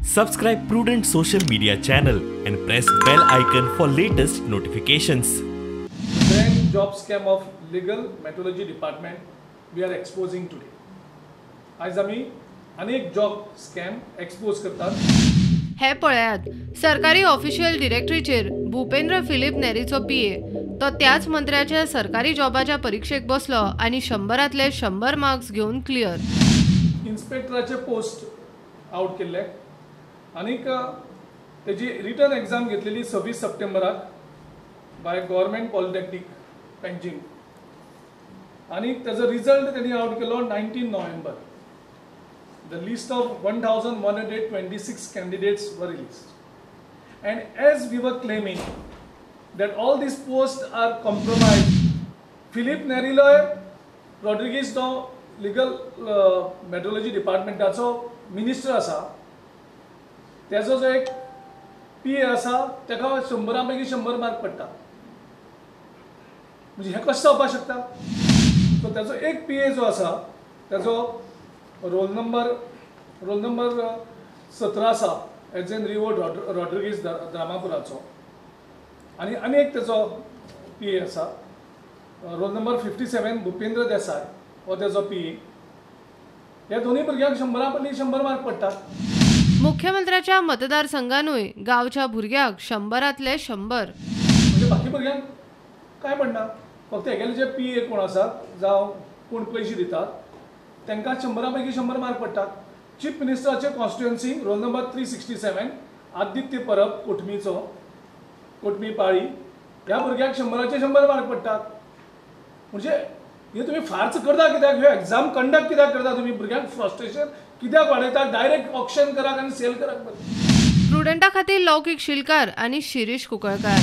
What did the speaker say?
Subscribe Prudent social media channel and press bell icon for latest notifications. Grand job scam of legal metrology department we are exposing today. आयज आमी अनेक job scam expose करतात. हे पळयात, सरकारी official डिरेक्टरीचेर Bhupendra Filipe नेरीचो पीए तो त्याच मंत्र्याच्या सरकारी जॉबाच्या परिक्षेक बसलो आनी 100 100 मार्क्स घेवन क्लियर. इन्स्पेक्टराचे पोस्ट आउट केल्ले आनीक तेजी रिटर्न एग्जाम घेतलेली 26 सप्टेंबराक बाय गव्हर्मेंट पॉलिटेक्नीक पेंजीम आनी तेजो रिजल्ट तेणी आउट केलो 19 November. The list of 1126 candidates were released. And as we were claiming that all these posts are compromised, Philip Neriloy Rodrigues तो legal metrology डिपार्टमेंटाचो minister आसा, तेजो जो एक पी ए आसा तेका 100 पैकी 100 मार्क पडटा. म्हणजे हें कशें जावपाक शकता? सो तेजो एक पी ए जो आसा तेजो रोल नंबर 17 आसा, एजन रिवो रॉड्रिगीज द्रामापुराचो, आनी आनी एक तेजो पी ए आसा रोल नंबर 57 भूपेंद्र देसाय हो तेजो पी ए. ह्या दोनूय भुरग्यांक 100 पैकी 100 मार्क पडटात. मुख्यमंत्र्याच्या मतदारसंघानूय गांवच्या भुरग्यांक 100 100. म्हणजे बाकी भुरग्यांक काय पडना, फक्त हेगेले जे पी ए कोण आसात जावं कोण पयशे दितात तांकां 100 पैकी 100 मार्क पडटात. चीफ मिनिस्टराचे constituency roll number 367 Aditya Parab कोटमीचो, कोटमी पाळी, ह्या भुरग्याक 100 100 मार्क पडटात. म्हणजे हे तुमी फार्च करता कित्याक? ह्यो एग्जाम कंडक्ट कित्याक करता तुमी? भुरग्यांक फ्रस्ट्रेशन कित्याक वाडयता? डायरेक्ट ऑक्शन करात आनी सेल करात. प्रुडंटा खातीर लौकीक शिलकार आनी शिरीष कुकळकार.